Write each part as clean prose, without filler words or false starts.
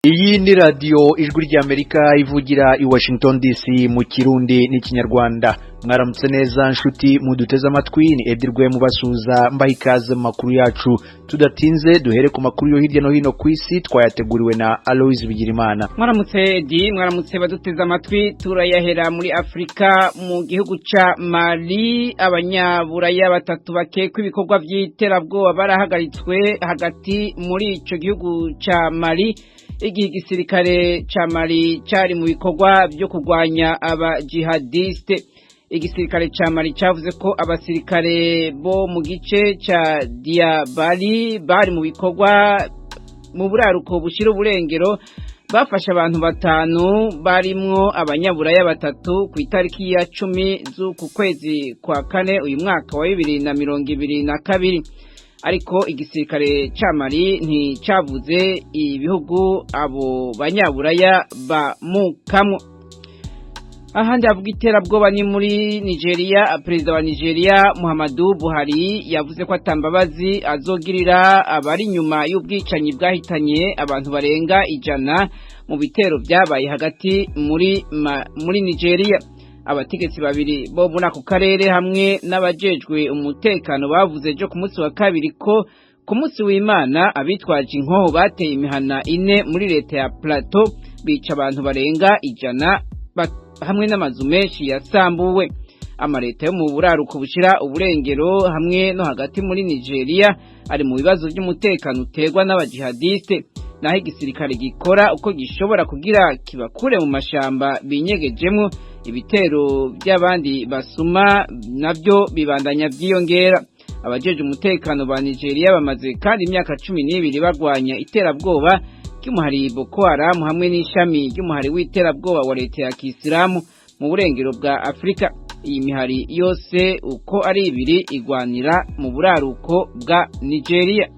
Iyi ni radiyo Ijwi ry'Amerika ivugira i Washington DC mu Kirundi n'Ikinyarwanda. Mwaramutse neza nshuti muduteze amatwi, ni Edirwe mubasuhuza, mbaha ikaze mu makuru yacu. Tudatinze, duhere ku makuru yo hirya no hino ku isi twayateguriwe na Aloise Bigirimana. Mwaramutse Edi, mwaramutse baduteze amatwi. Turayahera muri Afrika, mu gihugu ca Mali. Abanyaburaya batatu bakekwa ibikorwa vy'iterabwoba barahagaritswe hagati muri ico gihugu ca Mali, igihe igisirikare ca Mali cari mu bikorwa vyo kurwanya aba jihadiste. Igisirikare ca Mali cavuze ko abasirikare bo mu gice ca Diabali bari mu bikorwa mu buraruko bushira uburengero bafashe abantu batanu barimwo abanyaburaya batatu ku itariki ya 10 z'uku kwezi kwa kane uyu mwaka wa 2022. Ariko igisirikare ca Mali nticavuze ibihugu abo banyaburaya bamukamwo. Ahandi avuga iterabwoba ni muri Nigeria. Perezida wa Nigeria Muhammadu Buhari yavuze ko atambabazi azogirira abari inyuma y'ubwicanyi bwahitanye abantu barenga 100 mu bitero byabaye hagati muri Nigeria. Abategetsi babiri bo muri ako karere hamwe n'abajejwe umutekano bavuze ejo ku munsi wa kabiri ko ku munsi w'Imana abitwaje inkoho bateye imihana ine muri leta ya Plateau, bica abantu barenga 100 hamwe n'amazu menshi yasambuwe. Amaleta yo mu buraruko bushira uburengero hamwe no hagati muri Nigeria ari mu bibazo by'umutekano uterwa n'abajihadiste, naho igisirikare gikora uko gishobora kugira kibakure mu mashamba binyegejemwo. Ibitero by'abandi basuma nabyo bibandanya byiyongera. Abajeje umutekano ba Nigeria bamaze kandi imyaka 12 bagwanya iterabwoba ry'umuhari Boko Haram hamwe n'ishami ry'umuhari w'iterabwoba wa leta ya Kisilamu mu burengero bwa Afrika. Iyi mihari yose uko ari ibiri igwanira mu buraruko bwa Nigeria.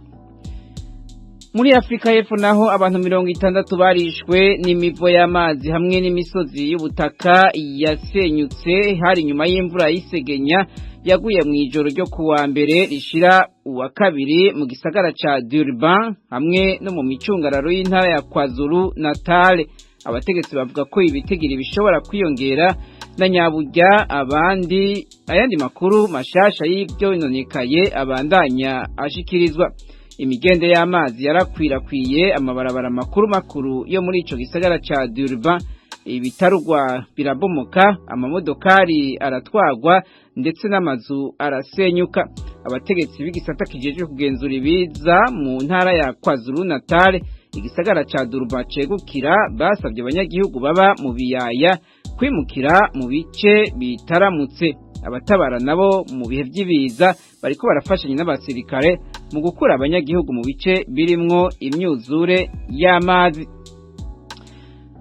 Muri Afrika y'Epfo naho abantu 60 barishwe n'imivo y'amazi hamwe n'imisozi y'ubutaka yasenyutse, hari nyuma y'imvura y'isegenya yaguye mu ijoro ryo kuwa mbere rishira uwa kabiri mu gisagara ca Durban hamwe no mu micungararo y'intara ya KwaZulu Natal. Abategetsi bavuga ko ibitigiri bishobora kwiyongera na nyaburya abandi ayandi makuru mashasha y'ibyo inonekaye abandanya ashikirizwa. Imigende y'amazi yarakwirakwiye amabarabara makuru makuru yo muri ico gisagara ca Durban, ibitarugwa birabomoka, amamodokari aratwagwa ndetse n'amazu arasenyuka. Abategetsi b'igisata kijejwe kugenzura ibiza mu ntara ya KwaZulu Natal, igisagara ca Durban cegukira, basabye abanyagihugu baba mu biyaya kwimukira mu bice bitaramutse. Abatabara nabo mu bihe by'ibiza bariko barafashanya n'abasirikare mu gukura abanyagihugu mu bice birimwo imyuzure y'amazi.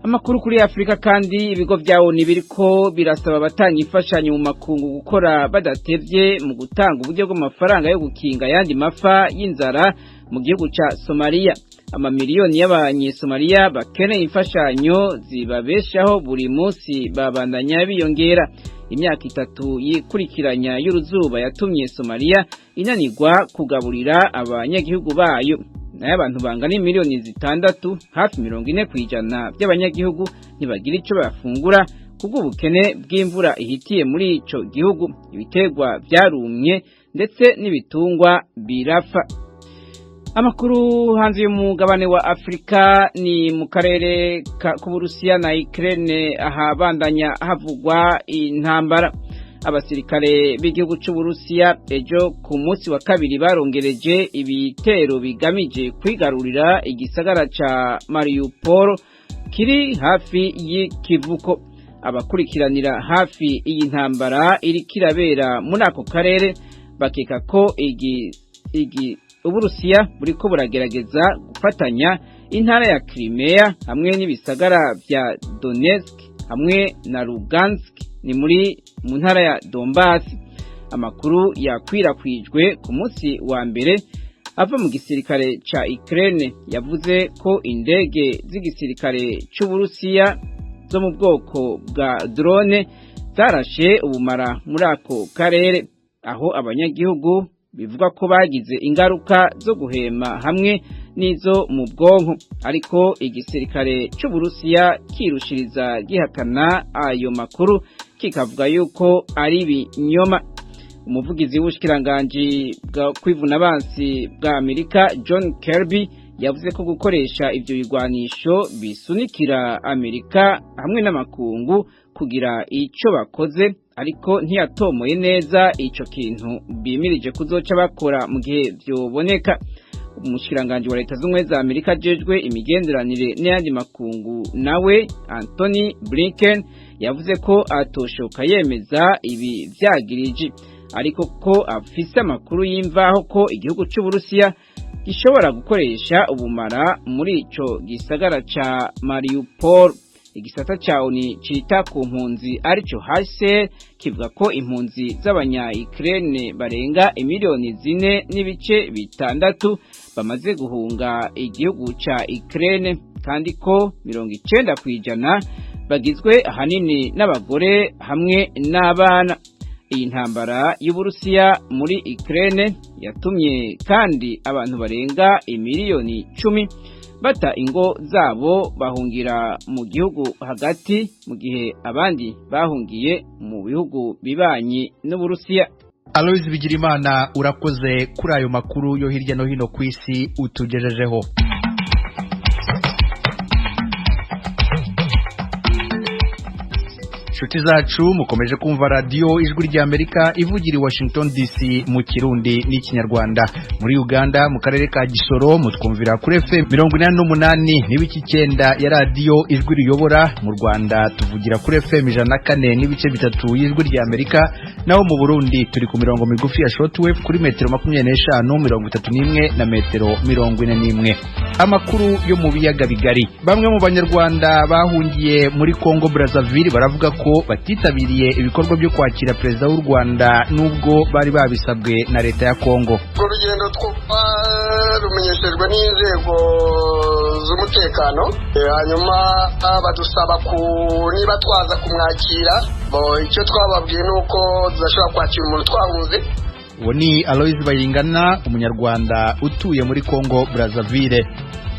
Amakuru kuri Afrika kandi, ibigo vya ONU biriko birasaba abatanga imfashanyo mu makungu gukora badatevye mu gutanga uburyo bw'amafaranga yo gukinga ayandi mafa y'inzara mu gihugu ca Somalia. Amamiliyoni y'abanyesomaliya bakeneye imfashanyo zibabeshaho buri munsi babandanya biyongera. Imyaka 3 yikurikiranya y'uruzuba yatumye Somalia inanirwa kugaburira abanyagihugu bayo, nayo abantu bangana miliyoni 6, hafi 40% by'abanyagihugu ntibagira ico bafungura kubw'ubukene bw'imvura ihitiye muri ico gihugu. Ibiterwa byarumye ndetse n'ibitungwa birafa. Amakuru hanze y'umugabane wa Afrika ni mu karere k'Uburusiya na Ukraine, ahabandanya havugwa intambara. Abasirikare b'igihugu c'Uburusiya ejo ku munsi wa kabiri barongereje ibitero bigamije kwigarurira igisagara ca Mariupol kiri hafi y'ikivuko. Abakurikiranira hafi iyi ntambara iriko irabera muri ako karere bakeka ko Uburusiya buriko buragerageza gufatanya intara ya Crimea hamwe n'ibisagara vya Donetsk hamwe na Lugansk, ni muri mu ntara ya Donbass. Amakuru yakwirakwijwe ku munsi wa mbere ava mu gisirikare ca Ukraine yavuze ko indege z'igisirikare c'Uburusiya zo mu bwoko bwa drone zarashe ubumara muri ako karere, aho abanyagihugu bivuga ko bagize ingaruka zo guhema hamwe n'izo mu bwonko. Ariko igisirikare c'Uburusiya kirushiriza gihakana ayo makuru, kikavuga yuko ari ibinyoma. Umuvugizi w'ubushikiranganji bwa kwivuna abansi bwa Amerika John Kirby yavuze ko gukoresha ivyo bigwanisho bisunikira Amerika hamwe n'amakungu kugira ico bakoze, ariko ntiyatomoye neza ico kintu bimirije kuzoca bakora mu gihe vyoboneka. Umushikiranganji wa Leta z'Ubumwe za Amerika ajejwe imigenderanire n'ayandi makungu nawe Anthony Blinken yavuze ko atoshoka yemeza ibi vyagiriji, ariko ko afise amakuru y'imvaho ko igihugu c'Uburusiya gishobora gukoresha ubumara muri ico gisagara ca Mariupol. Igisata ca ONU cita ku mpunzi arico HCR kivuga ko impunzi z'abanya Ukraine barenga imiliyoni 4.6 bamaze guhunga igihugu ca Ukraine, kandi ko 90% bagizwe ahanini n'abagore hamwe n'abana. Iyi ntambara y'Uburusiya muri Ukraine yatumye kandi abantu barenga imiliyoni 10 bata ingo zabo bahungira mu gihugu hagati, mu gihe abandi bahungiye mu bihugu bibanyi n'Uburusiya. Aloys Bigirimana, urakoze kuri ayo makuru yo hirya no hino ku isi utugejejeho. Inshuti zacu, mukomeje kumva radiyo Ijwi ry'Amerika ivugira i Washington DC mu Kirundi n'Ikinyarwanda. Muri Uganda, mu karere ka Gisoro, mutwumvira kuri FM 88.9 ya radiyo Ijwi Riyobora. Mu Rwanda tuvugira kuri FM 104.3 y'Ijwi ry'Amerika, naho mu Burundi turi ku mirongo migufi ya shortwave kuri metero 25, 31 na metero 41. Amakuru yo mu biyaga bigari: bamwe mu Banyarwanda bahungiye muri Congo Brazzaville baravuga ko batitabiriye ibikorwa byo kwakira perezida w'u Rwanda nubwo bari babisabwe na leta ya Congo. Urwo rugendo twarumenyeshejwe n'inzego z'umutekano, hanyuma badusaba ku niba twaza kumwakira. Icyo twababwiye ni uko tudashobora kwakira umuntu twahunze. Uwo ni Aloys Bayingana, Umunyarwanda utuye muri Congo Brazzaville.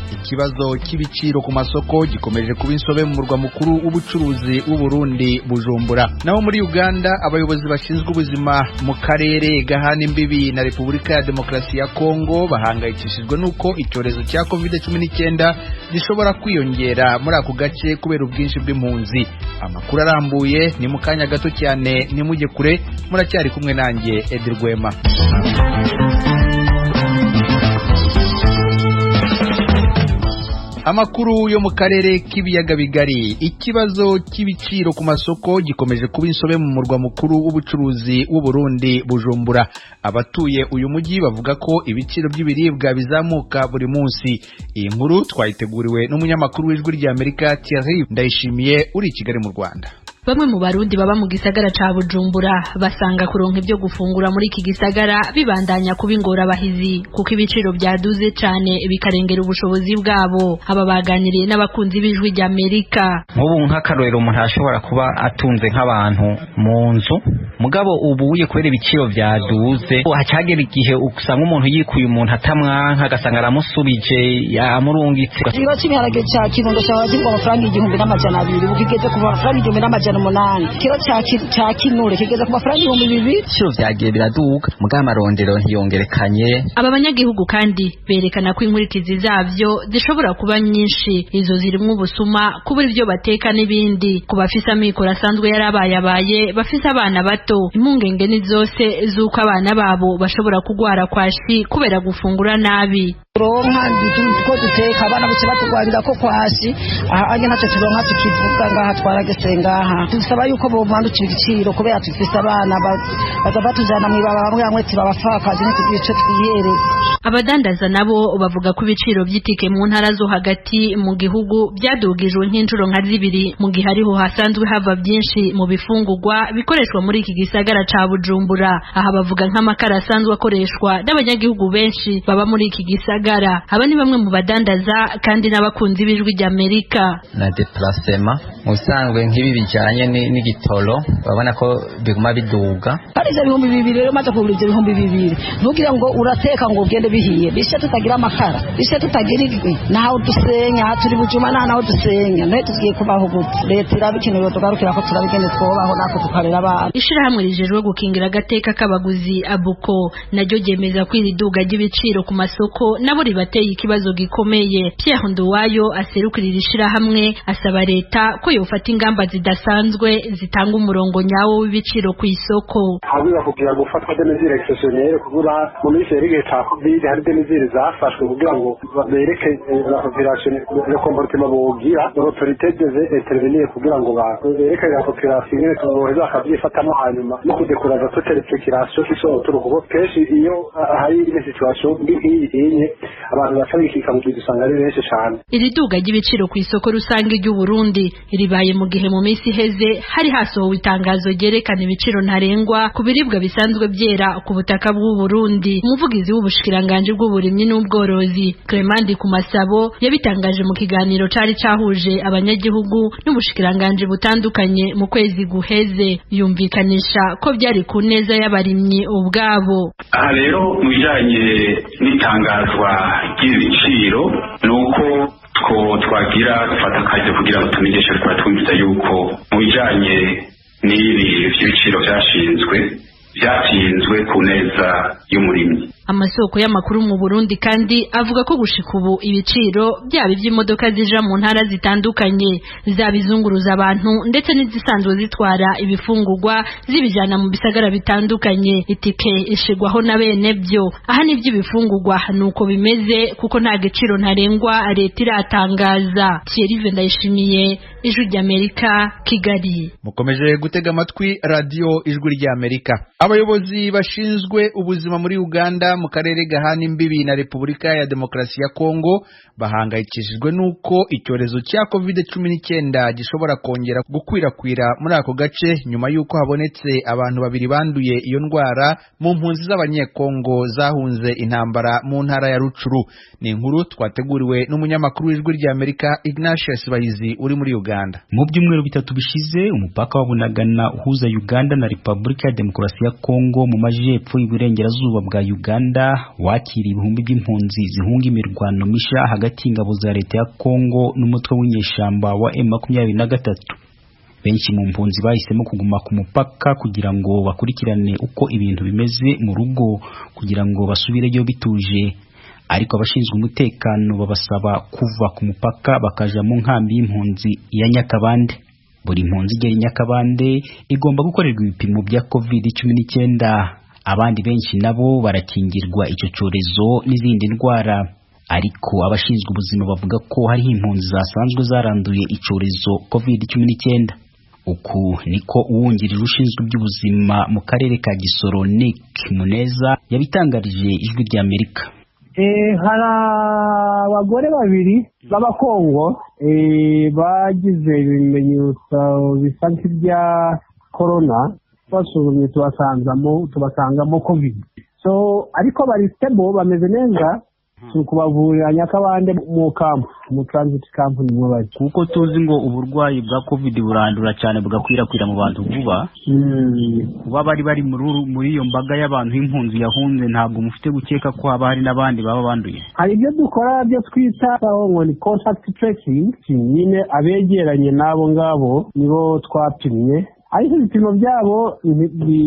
Ikibazo cy'ibiciro ku masoko gikomeje kuba insobe mu murwa mukuru w'ubucuruzi w'u Burundi, Bujumbura. Naho muri Uganda, abayobozi bashinzwe ubuzima mu karere gahana imbibi na Repubulika ya Demokarasi ya Kongo bahangayikishijwe n'uko icyorezo cya COVID-19 gishobora kwiyongera muri ako gace kubera ubwinshi bw'impunzi. Amakuru arambuye ni mu kanya gato cyane, nimujye kure, muracyari kumwe nanjye Edi Rwema. Amakuru yo mu karere k'ibiyaga bigari: ikibazo cy'ibiciro ku masoko gikomeje kuba insobe mu murwa mukuru w'ubucuruzi w'u Burundi, Bujumbura. Abatuye uyu mujyi bavuga ko ibiciro by'ibiribwa bizamuka buri munsi. Iyi nkuru twayiteguriwe n'umunyamakuru w'Ijwi ry'Amerika Thierry Ndayishimiye uri i Kigali mu Rwanda. Bamwe mu Barundi baba mu gisagara ca Bujumbura basanga kuronka ibyo gufungura muri iki gisagara bibandanya kuba ingorabahizi, kuko ibiciro byaduze cane bikarengera ubushobozi bwabo. Aba baganiriye n'abakunzi b'Ijwi rya Amerika. Nk'ubu nk'akarorero, umuntu ashobora kuba atunze nk'abantu mu nzu, mugabo ubuye kubera ibiciro byaduze hacagera igihe usanga umuntu yikuye umuntu atamwanka, agasanga aramusubije yamurungitse. Ikiro cy'ibiharage ca kirundo cahora kigurwa amafaranga 1200, ubu kigeze ku mafaranga 1800. Ikiro ca kinure kigeze ku mafaranga 2000. Ibiciro vyagiye biraduga, mugabo amarondero ntiyongerekanye. Aba banyagihugu kandi berekana ko inkurikizi zavyo zishobora kuba nyinshi. Izo zirimwo ubusuma, kubura ibyo bateka n'ibindi. Ku bafise amikoro asanzwe yarabayabaye, bafise abana bato, impungenge ni zose z'uko abana babo bashobora kugwara kwashi kubera gufungura nabi. Turonka ko duteka, abana bose batugwanira ko kwashi aha anye ntacyo turonka tukivuga ngaha twaragese ngaha. Dusaba yuko bomanukira igiciro kubera dufise abana baza batujana mw'ibaba, bamwe bamwe tibabapfakazi, ntitugire ico twihereza. Abadandaza nabo bavuga ko ibiciro by'itike mu ntara zo hagati mu gihugu byadugijwe nk'inshuro nka zibiri, mu gihe ariho hasanzwe hava byinshi mu bifungurwa bikoreshwa muri iki gisagara ca Bujumbura. Aha bavuga nk'amakara asanzwe akoreshwa n'abanyagihugu benshi baba muri iki gisagara. gisagara. Aba ni bamwe mu badandaza kandi n'abakunzi b'Ijwi ry'Amerika. Na déplacement mu bisanzwe nk'ibi bijanye n'igitoro urabona ko biguma biduga. Hari ivyo 2000 rero, maze kugura ivyo 2000, ntugire ngo urateka ngo ugende bihiye, bishe tutagira amakara, bishe tutagira igwi, naho dusenya aha turi bujuma, naho dusenya naho tugiye kubaho gute? Leta irabikenewe, tugarukira ko turabigende twobaho natwe tukarera abana. Ishirahamwe rijejwe gukingira agateka k'abaguzi Abuko naryo ryemeza ko iri duga ry'ibiciro ku masoko nabo ribateye ikibazo gikomeye. Pierre Nduwayo aserukira iri shirahamwe asaba leta ko yofata ingamba zidasanzwe zitanga umurongo nyawo w'ibiciro ku isoko. Habwiza kugira gufatwa des mesures exceptionnelles kugira mu minsi yari igihe ca Covid hari des mesures zafashwe kugira ngo bereke la population le comportement bogira. L'autorité devait intervenir kugira ngo bereke la population ingene boheza bakavyifatamo, hanyuma no kudécourager toute les spéculations qui sont autour, kuko kenshi iyo hari une situation mbi nk'iyi inye abantu baca bikika mu bizu usanga ari benshi cane. Iri duga ry'ibiciro ku isoko rusange ry'u Burundi ribaye mu gihe mu minsi iheze hari hasohowe itangazo ryerekana ibiciro ntarengwa ku biribwa bisanzwe byera ku butaka bw'u Burundi. Umuvugizi w'ubushikiranganji bw'uburimyi n'ubworozi Clement Kumasabo yabitangaje mu kiganiro cari cahuje abanyagihugu n'ubushikiranganji butandukanye mu kwezi guheze, yumvikanisha ko byari ku neza y'abarimyi ubwabo. Aha rero mu bijanye n'itangazwa ry'ibiciro ni uko two twagira dufata akaryo kugira ngo tumenyeshe ariko twumviza yuko mu bijanye n'ibi vy'ibiciro vyashinzwe, vyashinzwe ku neza y'umurimyi. Amasoko y'amakuru mu Burundi kandi avuga ko gushika ubu ibiciro byaba iby'imodoka zija mu ntara zitandukanye, zaba izunguruza abantu ndetse n'izisanzwe zitwara ibifungurwa zibijana mu bisagara bitandukanye, itike ishigwaho na bene byo. Aha ni iby'ibifungurwa nuko bimeze kuko nta giciro ntarengwa leta iratangaza. Thierry Ndayishimiye, Ijwi ry'Amerika, Kigali. Mukomeje gutega amatwi radiyo Ijwi ry'Amerika. Abayobozi bashinzwe ubuzima muri Uganda mu karere gahana imbibi na Repubulika ya Demokarasi ya Kongo bahangayikishijwe n'uko icyorezo cya COVID-19 gishobora kongera gukwirakwira muri ako gace nyuma y'uko habonetse abantu babiri banduye iyo ndwara mu mpunzi z'Abanyekongo zahunze intambara mu ntara ya Rucuru. Ni inkuru twateguriwe n'umunyamakuru w'Ijwi ry'Amerika Ignatius Bahizi uri muri Uganda. Mu byumweru 3 bishize, umupaka wa Bunagana uhuza Uganda na Repubulika ya Demokarasi ya Kongo mu majyepfo y'Iburengerazuba bwa Uganda wakiriye ibihumbi by'impunzi zihunga imirwano misha hagati y'ingabo za leta ya Kongo n'umutwe w'inyeshyamba wa M23. Benshi mu mpunzi bahisemo kuguma ku mupaka kugira ngo bakurikirane uko ibintu bimeze mu rugo kugira ngo basubireyo bituje, ariko abashinzwe umutekano babasaba kuva ku mupaka bakaja mu nkambi y'impunzi ya Nyakabande. Buri mpunzi igera i Nyakabande igomba gukorerwa ibipimo bya COVID-19. Abandi benshi nabo barakingirwa icyo cyorezo n'izindi ndwara, ariko abashinzwe ubuzima bavuga ko hariho impunzi zasanzwe zaranduye icyorezo COVID-19. Uku niko uwungirije ushinzwe iby'ubuzima mu karere ka Gisoro, Nick Muneza, yabitangarije Ijwi ry'Amerika. Hari abagore babiri b'Abakongo bagize ibimenyetso bisa nk'ibya korona, basuzumye tubasangamo Covid. So ariko bari stable, bameze neza, turi kubavurira Nyakabande mu camp, mu transit camp nimwo bari. Kuko tuzi ngo uburwayi bwa Covid burandura cyane, bugakwirakwira mu bantu vuba, kuba bari muri iyo mbaga y'abantu y'impunzi yahunze, ntabwo mufite gukeka ko haba hari n'abandi baba banduye? Hari ibyo dukora byo twita ngo ni contact tracing nyine, abegeranye n'abo ngabo nibo twapimye, ariko ibipimo byabo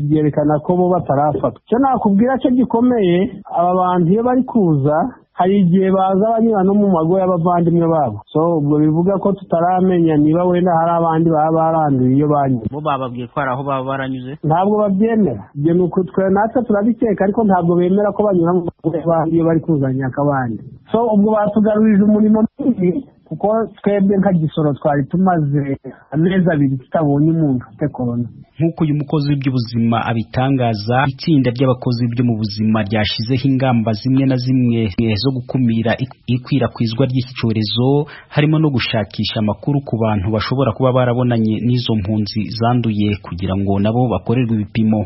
byerekana ko bo batarafatwa. Icyo nakubwira cyo gikomeye, aba bantu iyo bari kuza hari igihe baza banyura no mu mago y'abavandimwe babo, so ubwo bivuga ko tutaramenya niba wenda hari abandi baba baranduye iyo banyuze. Bo bababwiye ko hari aho baba baranyuze? Ntabwo babyemera. Ibyo ni uku twe natwe turabikeka, ariko ntabwo bemera ko banyura mu mago y'abandi iyo bari kuza Nyakabande. So ubwo batugarurije umurimo munini, kuko twebwe nka Gisoro twari tumaze amezi 2 tutabonye umuntu ufite korona. Nk'uko uyu mukozi w'iby'ubuzima abitangaza, itsinda ry'abakozi byo mu buzima ryashizeho ingamba zimwe na zimwe zo gukumira ikwirakwizwa ry'iki cyorezo, harimo no gushakisha amakuru ku bantu bashobora kuba barabonanye n'izo mpunzi zanduye kugira ngo nabo bakorerwe ibipimo.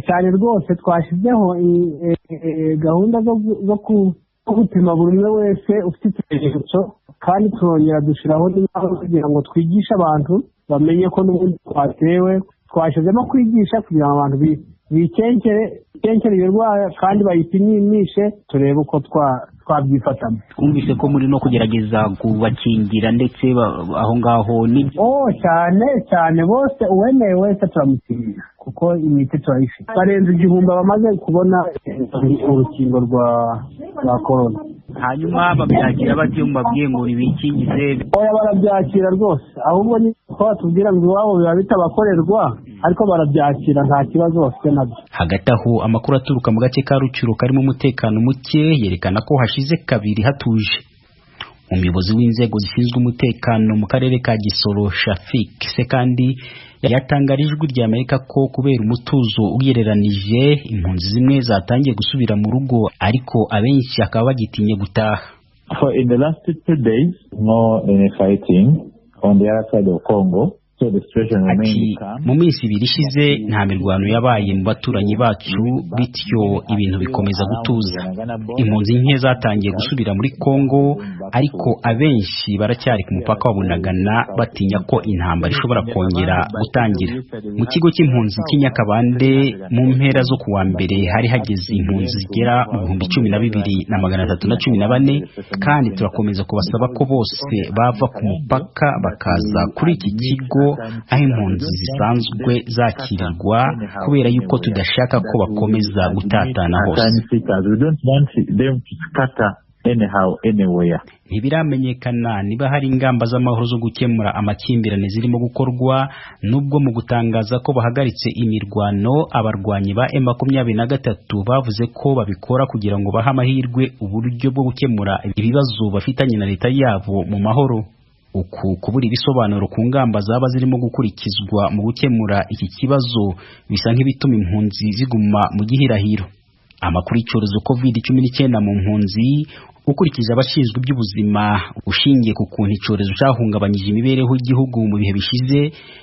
Cyane rwose, twashyizeho gahunda zo Gupima buri umwe wese ufite ikimenyetso, kandi turongera dushyiraho n'inama kugira ngo twigishe abantu bamenye ko n'ubundi twatewe. Twashyizemo kwigisha kugira ngo abantu bikenkere iyo ndwara kandi bayipimishe, turebe uko twabyifatamo. Twumvise ko muri no kugerageza kubakingira ndetse aho ngaho ni cyane cyane bose, uwemeye wese turamukingira kuko imiti turayifite. Barenze 1000 bamaze kubona urukingo rwa korona. Hanyuma babyakira bate mubabwiye ngo nibikingize? Oya, barabyakira rwose, ahubwo ni ko batubwira ngo iwabo biba bitabakorerwa, ariko barabyakira, nta kibazo bafite nabyo. Hagati aho, amakuru aturuka mu gace ka Rucuro karimo umutekano muke yerekana ko hashize kabiri hatuje. Umuyobozi w'inzego zishinzwe umutekano mu karere ka Gisoro, Shafik Sekandi, yatangarije Ijwi rya Amerika ko kubera umutuzo ugereranije impunzi zimwe zatangiye gusubira mu rugo, ariko abenshi akaba bagitinye gutaha. For in the last 2 days, no any fighting on the other side of Congo. So the situation Ati mu minsi 2 ishize nta mirwano yabaye mu baturanyi bacu, bityo ibintu bikomeza gutuza. Impunzi nke zatangiye gusubira muri Kongo, ariko abenshi baracyari ku mupaka wa Bunagana batinya ko intambara ishobora kongera gutangira. Mu kigo cy'impunzi cy'inyakabande mu mpera zo kuwa mbere hari hageze impunzi zigera mu 12,314, kandi turakomeza kubasaba ko bose bava ku mupaka bakaza kuri iki kigo aho impunzi zisanzwe zakirirwa, kubera yuko tudashaka ko bakomeza gutatana hose. Ntibiramenyekana niba hari ingamba z'amahoro zo gukemura amakimbirane zirimo gukorwa, nubwo mu gutangaza ko bahagaritse imirwano abarwanyi ba M23 bavuze ko babikora kugira ngo bahe amahirwe uburyo bwo gukemura ibibazo bafitanye na leta yabo mu mahoro. Uku kubura ibisobanuro ku ngamba zaba zirimo gukurikizwa mu gukemura iki kibazo bisa nk'ibituma impunzi ziguma mu gihirahiro. Amakuru y'icyorezo COVID-19 mu mpunzi, ukurikije abashinzwe iby'ubuzima, ushingiye ku kuntu icyorezo cyahungabanyije imibereho y'igihugu mu bihe bishize,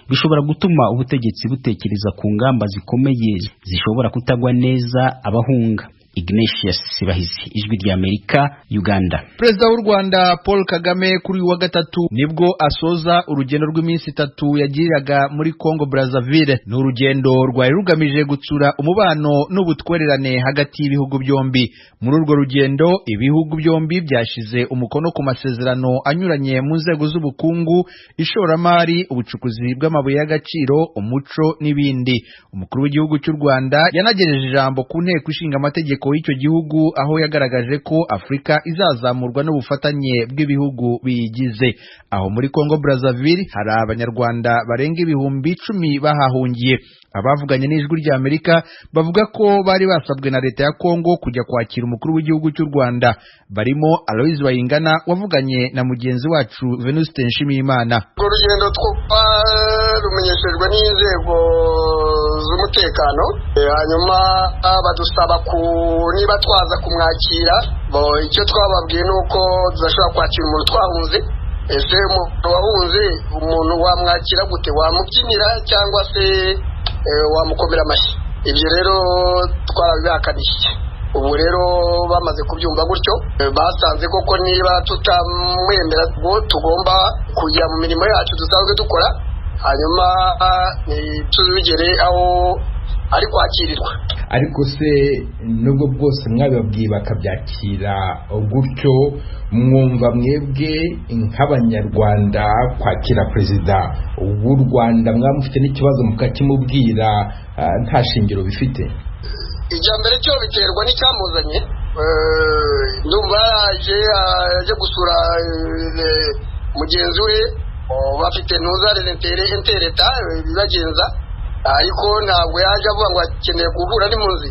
bishobora gutuma ubutegetsi butekereza ku ngamba zikomeye zishobora kutagwa neza abahunga. Ignatius Sibahizi, Ijwi rya Amerika, Uganda. Perezida w'u Rwanda Paul Kagame kuri uyu wa gatatu nibwo asoza urugendo rw'iminsi 3 yagiriraga muri Congo Brazzaville. Ni urugendo rwari rugamije gutsura umubano n'ubutwererane hagati y'ibihugu byombi. Muri urwo rugendo ibihugu byombi byashize umukono ku masezerano anyuranye mu nzego z'ubukungu, ishoramari, ubucukuzi bw'amabuye y'agaciro, umuco n'ibindi. Umukuru w'igihugu cy'u Rwanda yanagejeje ijambo ku nteko ishinga amategeko y'icyo gihugu, aho yagaragaje ko Afurika izazamurwa n'ubufatanye bw'ibihugu biyigize. Aho muri Congo Brazzaville hari abanyarwanda barenga 10,000 bahahungiye. Abavuganye n'Ijwi rya Amerika bavuga ko bari basabwe na leta ya Congo kujya kwakira umukuru w'igihugu cy'u Rwanda. Barimo Aloys Bayingana wavuganye na mugenzi wacu Venuste Nshimiyimana. Urwo rugendo twarumenyeshejwe n'inzego z'umutekano, hanyuma badusaba niba twaza kumwakira. Icyo twababwiye ni uko tudashobora kwakira umuntu twahunze. Ese umuntu wahunze umuntu wamwakira gute? Wamubyinira cyangwa se wamukomera amashyi? Ibyo rero twarabihakaniye. Ubu rero bamaze kubyumva gutyo, basanze koko niba tutamwemera tugomba kujya mu mirimo yacu dusanzwe dukora, hanyuma ntituzigere aho ari kwakirirwa. Ariko se nubwo bwose mwabibabwiye bakabyakira gutyo, mwumva mwebwe nk'abanyarwanda kwakira perezida w'u Rwanda mwamufite n'ikibazo mukakimubwira nta shingiro bifite? Ijya mbere cyo biterwa n'icyamuzanye. Ndumva yaje gusura mugenzi we, bafite ntuzare intereta bibagenza, ariko ntabwo yaje avuga ngo akeneye guhura n'impunzi.